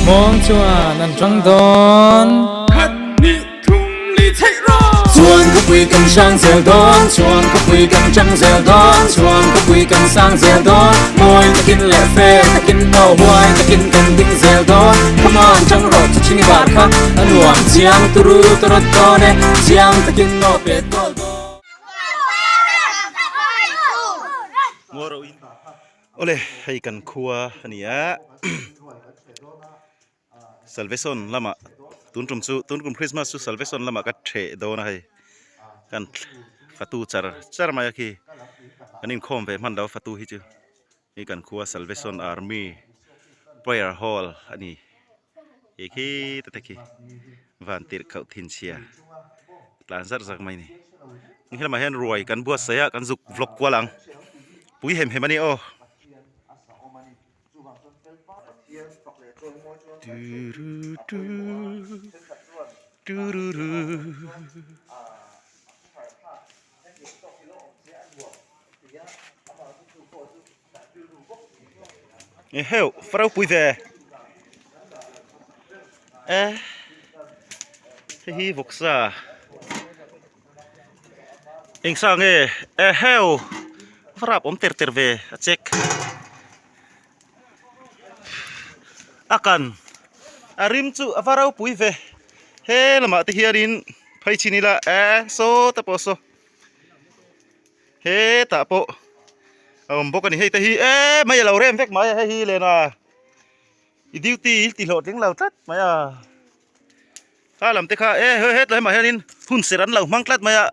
Muang chuan an ṭang dawn. Khat hnih thum li theih rawh. Chuan khawpui kan hrang zel dawn, chuan khawpui kan ṭang zel dawn, chuan khawpui kan sang zel dawn, mawi takin leh fel takin aw huai takin kan ding zel dawn. Come on, ṭang rawh chu chhingi bar kha a nuam chiang turu tawrh dawn e, chiang takin aw pet goal dawn. Awle hei kan khua a ni a Salvation lamah tun tum chu tun kum Christmas chu Salvation lamah ka theh dawn a hei kan fatu char char mai a khi kan inkhawm ve hman lo a fatu hi chu hei kan khua Salvation Army Prayer Hall a ni hei khi te te khi van tirh khauh thin chhia tlan zar zar mai a ni helamah hian ruai kan buatsaih a kan zuk vlog kual ang pui hem hem a ni aw. Eheu ropui ve e hei hi vawksa eng sa nge eheu va rap awm ter ter ve a check a kan a rim chu a va ropui ve he lamah te hianin phei chhin ila e saw te pawh saw. Hetah pawh a awm bawk a ni hei te hi e mai a lo rem vek mai a hei hi lena i duty i ti hlawhtling lo tlat mai a kha lam te kha e he hetlai hmah hianin hun serh an lo hmang tlat mai a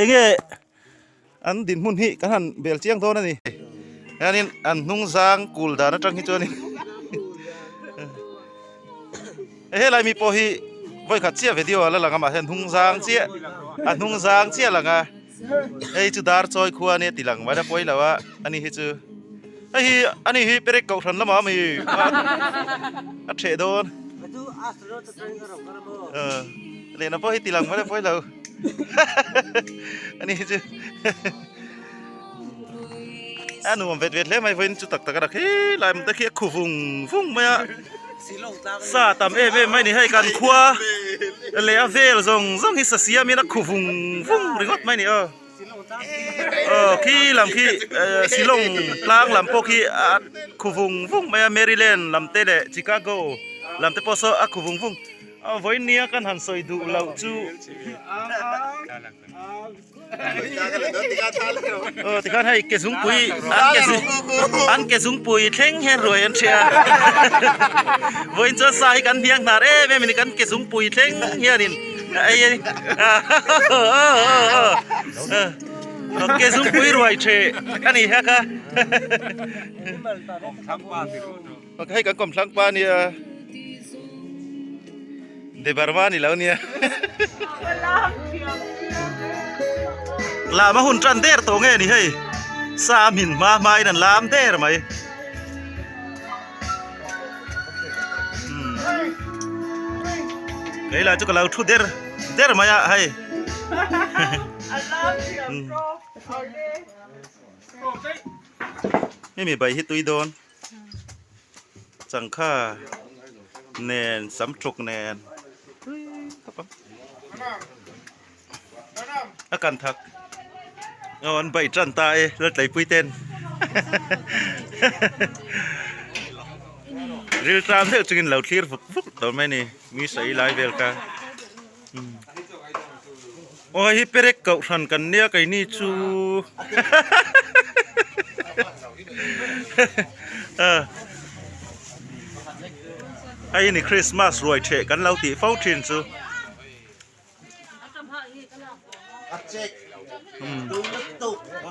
enge an dinhmun hi kan han bel chiang dawn a ni hianin an hnung zang kul dan atang hi chuanin Helai mi pawh hi vawikhat chiah video a la lang a mahse a hnung zang chiah a hnung zang chiah a lang a hei chu dar chawi khua ania ti lang mai la pawi lo a ani hi chu hei hi ani hi perek kohhran lamah ami a theh dawn lehlam pawh hi ti lang mai la pawi lo ani hi chu. A nuam vet vet hle mai vawiin chu tak tak a rak hi lai te khi a khu vung vung mai a sa tam em em mai ni hei kan khua leh a vel zawng zawng hi sa siam in a khu vung vung ringawt mai ni aw aw khi lam khi Shillong tlang lam pawh khi a khu vung vung mai a Maryland lam te leh Chicago lam te pawh saw a khu vung vung a vawiin nia kan han sawi duh loh chu. Aw tikhan hei ke zungpui an ke an ke zungpui thleng hian ruai an hria vawiin chuan sa hi kan hniang hnar em em a ni kan ke zungpui thleng hianin a ei a ni ke zungpui ruai theh a ni hek a hei kan kawmthlang pa ania. Debarma ni lo nia. Lam a hun tan der tawh nge ni hei. Sa a hmin hma hma in an lam der mai. Kei lai chu ka lo thu der der mai a hei. Hemi bai hi tui dawn. Changkha nen sam thuk nen a kan thak aw an bai tan ta e la tleipui ten ril tlam deuh chungin lo thlir vuk vuk tawh mai a ni mi sawi lai vel kha aw hei hi perek kohhran kan nia keini chu hei hi ni Christmas ruai theh kan lo tih fo thin chu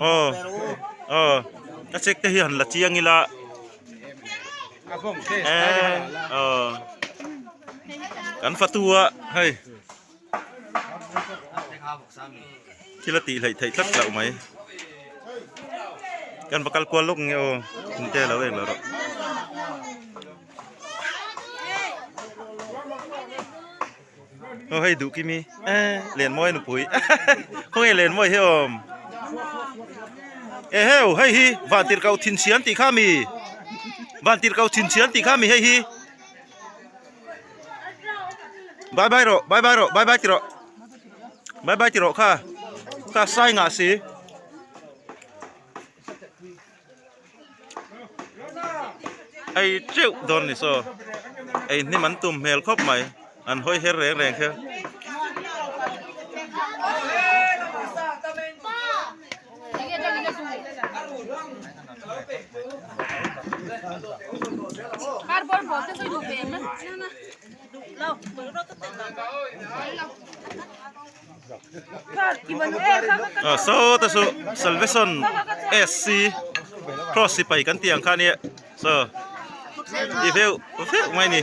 aw aw a check te hi han la chiang ila. Kan fatu a hei thil a tih hleih theih tlat loh mai kan va kal kual lawk nge aw inte lo eng lo rawh. Aw hei duh kimi eh Lenmawi nupui khawnge Lenmawi hi awm eheu hei hi vantirhkoh thinchhian tih kha mi. Van tir ko chhin chhian tih kha mi hei hi. Bye bye rawh bye bye rawh bye bye ti rawh. Bye bye ti rawh kha. Kha sai ngah si. Ei teuh dawn ni saw. Ei hnim an tum hmel khawp mai. An hawi her reng reng kher. Saw te chu Salvation SC Cross sipai kan tih ang kha ania saw ti veuh veuh mai a ni.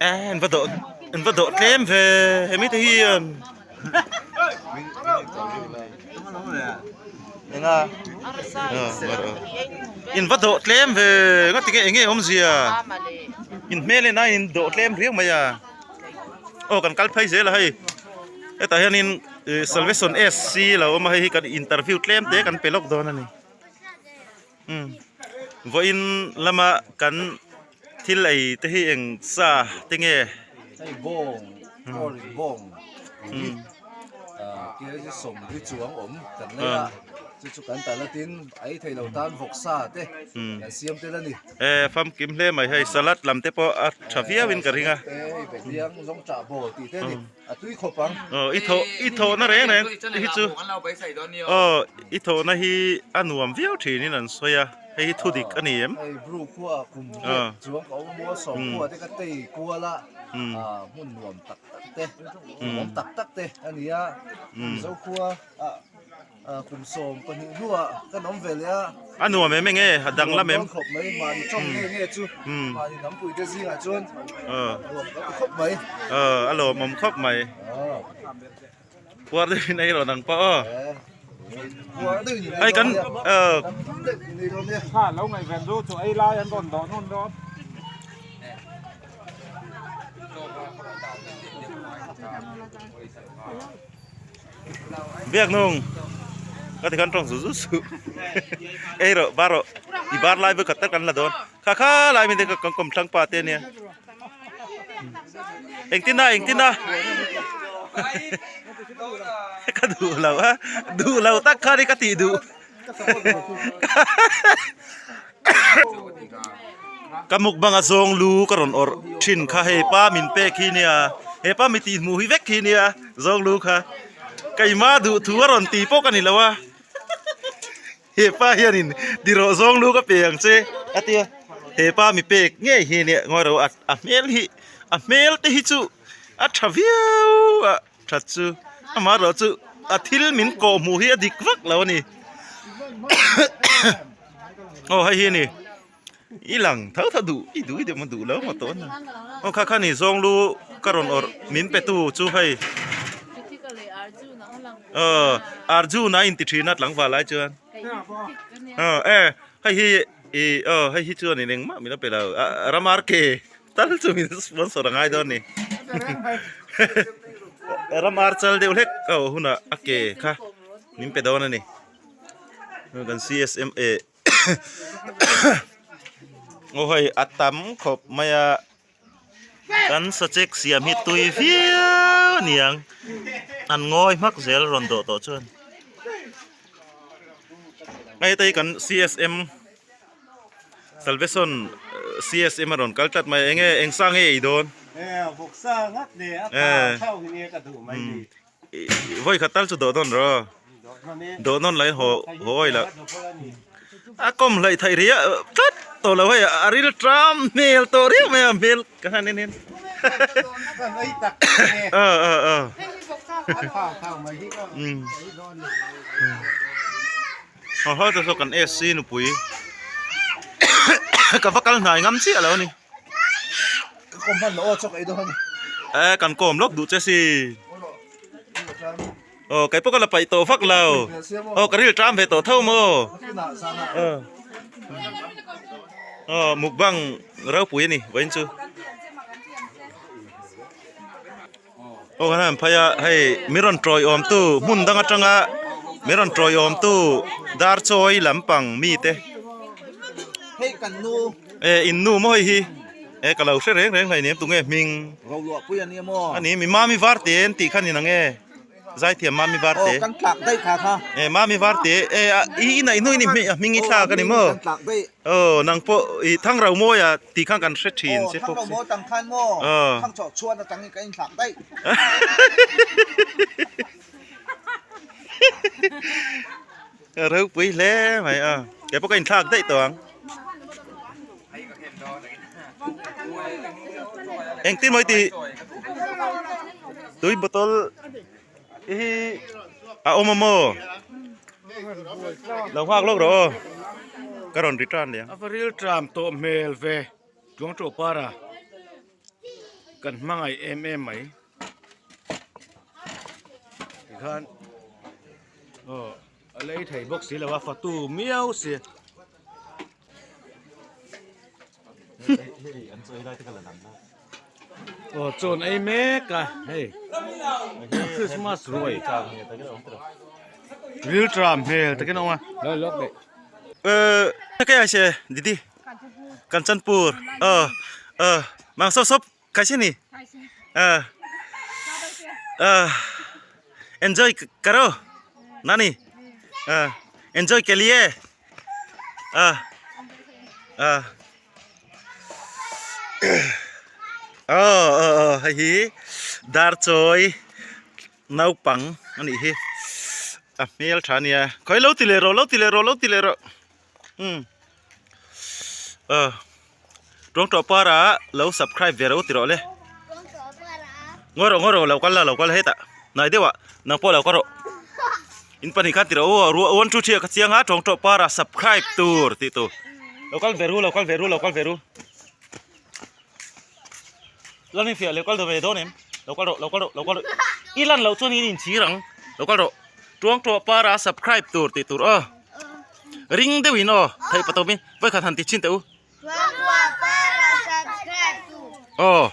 An va dawh an va dawh tlem ve hemi te hian enga in va dawh tlem ve nga tinge enge awmzia in hmel en a in dawh tlem riau mai a aw kan kal phei zel a hei hetah hianin salvation SC lo awm a hei hi kan interview tlem te kan pe lawk dawn a ni. Umm vawiin lama kan thil ei te hi eng sa te nge? Hei bawng or bawng hi kg sawmli chuang awm kan nei a chu chu kan tah latin ei thei lo tan vawk sa te kan siam tel a ni. E famkim hle mai hei salad lam te pawh a tha viau in ka ring a. Hei behliang zawng chah bawl tih te a ni. A tui khawp ang. Aw i thawh i thawhna reng reng hi chu aw i thawhna hi a nuam viau thinin an sawi a hei hi thu dik a ni em? Hei bru khua kum riat chuang ka awm a maw sawm khua te ka tei kual a hmun nuam tak tak te nuam tak tak te a ni a Mizo khua ah Kum 12 hnuah kan awm ve leh a. A nuam em enge a danglam em? Nuam dawn khawp mai, mahni tawng nge nge chu mahni nampui te zingah chuan nuam ka ti khawp mai. A lawmawm khawp mai. Puar deuhin ei rawh nang pawh aw. Puar deuhin ei Hei kan dawn nia. Kha lo ngaihven chu chu ei lai an rawn dawh hnawn dawn. Biak nung ka ti khan tawng zu zu su ei rawh bar rawh i bar lai vekhat tak kan la dawn kha kha lai mi te kan kawm thlang pa te ania engtin a engtin a ka duh lo a duh lo tak kha ni ka tih duh. Ka mukbang a zawng lu ka rawn awrh thin kha hei pa min pek hi nia hepa mi tih hmuh hi vek hi nia zawng lu kha keima duh thu a rawn ti pawh ka ni lo a hepa hianin dirawh zawng lu ka pe ang che a tia hepa mi pek ngei hi nia ngawi ro a hmel hi a hmel te hi chu a tha viau a. That chu amaherawh chu a thil min kawh hmuh hi a dik vak lo a ni aw hei hi a ni i lang tho tho duh i duh i deuh maw duh lo maw tawh a aw kha kha ni zawng lu ka rawn awrh min pe tu chu hei aw Arjun a inti thin a tlangval lai chuan aw e hei hi ih aw hei hi chuan in engmah min la pe lo ramar ke. Tal chu min sponsor a ngai dawn ni. Ram ar chal deuh hlek a awh hunah a ke kha min pe dawn a ni. Kan CSMA aw hei a tam khawp mai a kan sachek siam hi tui viau a ni ang an ngawi hmak zel rawn dawh tawh chuan. Hei te hi kan CSM. Salvation CSM a rawn kal tlat mai enge eng sa nge ei dawn? E vawk sa ngat ne a kha thau hi nge ka duh mai ni. Vawi khat tal chu dawh nawn rawh. Dawh nawn lain haw haw awi lah. A kawm hlaih theih rih a tlat tawh lo hei a ril tram hmel tawh riau mai a hmel ka han en hian. Kan ei tak nge. A a a. A kha thau mai hi ka ei dawn ni. Aw haw te saw kan SC nupui ka va kal hnai ngam chiah lo a ni. Ka kawm hman loh aw chaw ka ei dawn a ni. E kan kawm lawk duh che si. Aw kei pawh ka la paih tawh vak lo. Aw ka ril ṭam ve tawh tho maw. Aw mukbang ropui a ni vawiin chu. Aw kan han phei a hei mi rawn tawiawm tu hmun dang atanga. Min rawn tawiawmtu Darchawi lampang mite. Hei kan nu. E in nu maw hei hi e ka lo hre reng reng hlei nem tunge hming. Roluahpui a nia maw. A ni mi mami varte an tih kha ni nang e zaithiam mami varte. Aw kan tlak daih kha kha. E mami varte e i i naih hnuin i hming i thlak a ni maw. Kan tlak daih. Aw nang pawh i Thangrau mawia tih khan kan hre thin che pawk si. Aw Thangrau mawi tang khan maw. Thangchawh chhuan atangin kan inthlak daih. Ropui hle mai a kei pawh ka inthlak daih tawh ang engtin maw tih tui bottle hi a awm a maw lo nghak lawk rawh aw ka rawn return leh ang. A va ril tram tawh hmel ve Tuangṭawh para kan hmangaih em em mai. Tikhan aw a lei thei bawk si lo a fatu miau si. Aw chawn ei mek a hei Christmas ruai ril tram hmel takin a awm a. Ờ cái ai xe didi Kanchanpur ờ ờ mang sop sop kaise ni ờ ờ enjoy karo nani ờ enjoy ke liye ờ ờ ờ ờ ờ hei hi darchawi naupang a nih hi a hmel tha a nia khawi lo ti leh rawh lo ti leh rawh lo ti leh rawh umm aw Tuangtawh para lo subscribe ve ro ti rawh le ngawi rawh ngawi rawh lo kal la lo kal hetah hnai deuh ah nang pawh lo kal rawh in pahnih khan ti rawh u one two three ah ka chiang a Tuangtawh para subscribe tur tih tur lo kal ve ru lo kal ve ru lo kal ve ru lan in fiah lo kal ve dawn em lo kal rawh lo kal rawh lo kal rawh i lan loh chuan in inchhir ang lo kal rawh Tuangtawh para subscribe tur tih tur aw ring deuh in aw theih patawm in vawikhat han ti chhin teh u. Aw.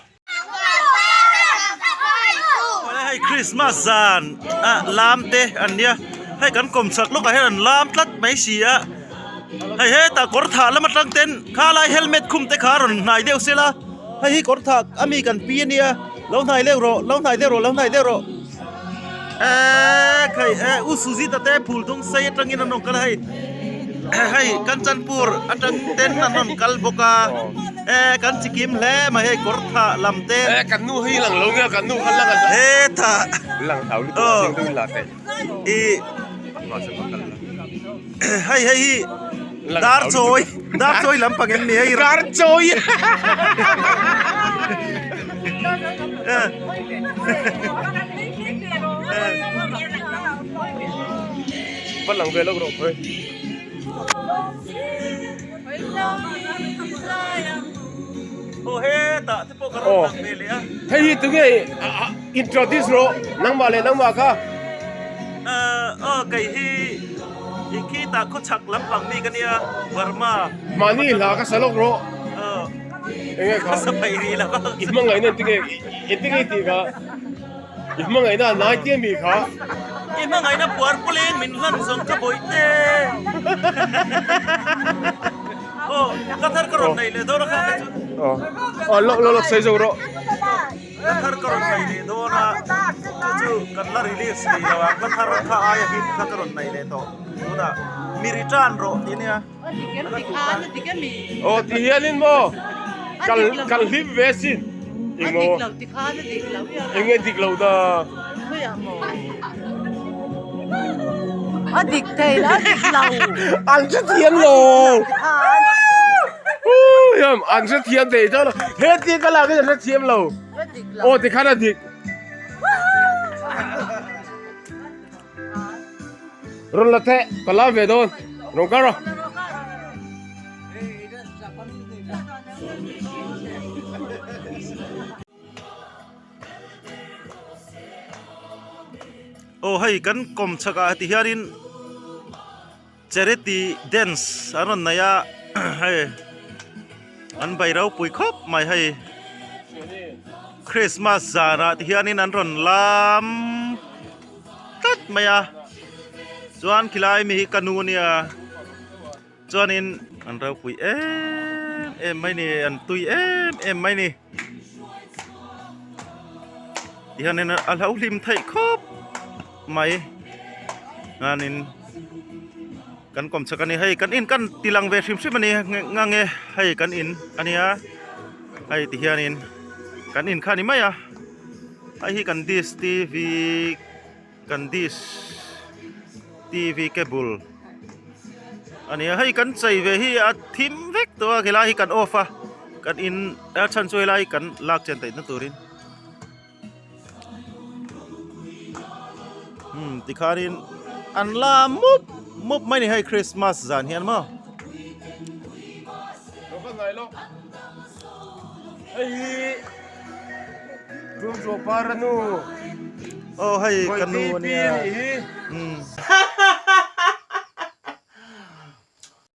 Hei Christmas zan a lam te an nia hei kan kawm chak lawkah hian an lam tlat mai si a hei hetah kawr thah lam atang ten kha lai helmet khum te kha a rawn hnai deuh sela hei hi kawr thah ami kan pi ania lo hnai deuh rawh lo hnai deuh rawh lo hnai deuh rawh eee khai e u Sujita te phul dung sei atangin an rawn kal a hei hei Kanchanpur atang ten an rawn kal bawk a e kan chi kim hle mai hei kawr thah lam te e kan nu hi lang lo nge kan nu khan lang hetah lang hlau lutuk a ching deuhin la teh i hei hei hi dar chawi dar chawi lampang em ni hei dar chawi Vẫn lang về lâu rồi thôi. Ồ, hei hi tunge introduce rawh nangmah leh nangmah kha. Aw kei hi i khitah khawchhak lampang mi ka nia Burma. Mahni hla ka sa lawk rawh. Enge kha? Sa phei rih lo. I hmangaihna engtinge engtinge i tih kha? I hmangaihna a nai tia mi kha? I hmangaihna puar puleng min hlan zawng ka bawih te. Aw, ka thar ka rawn nei leh dawn a kha kha chu. Aw, aw lawk lawk lawk sawi zawk rawh. Ka thar ka rawn nei leh dawn a, chu chu kan la release rih lo a, ka thar kha aia hit kha ka rawn nei leh tawh. Tunah mi return rawh tih ania. Aw ti hianin maw kal kal hlim ve sin engmaw enge dik lo da a dik thei a dik lo an hre thiam lo hiam an hre thiam thei tawh lo he ti ka lak in an hre thiam lo aw tikhan a dik Rawn la teh, ka la ve dawn. Rawn kal rawh. Aw hei kan kawm chhak ah ti hianin charity dance an rawn nei a hei an bei ropui khawp mai hei Christmas zanah ti hianin an rawn lam. tlat mai a. Chuan khilai mi hi ka nu ania chuanin an ropui em em mai ni an tui em em mai ni tihianin a hlo hlim theih khawp mai chuanin kan kawm chak a ni hei kan in kan ti lang ve hrim hrim a ni ngang e hei kan in a nia hei tihianin kan in kha a ni mai a hei hi kan dish T_V Kan dish TV cable a nia hei kan chei ve hi a thim vek tawh a helai hi kan off a kan in a chhan chu helai kan lak chian theih na turin umm tikhanin an la mup mup mai a ni hei christmas zan hian maw. Aw hei ka nu a nia.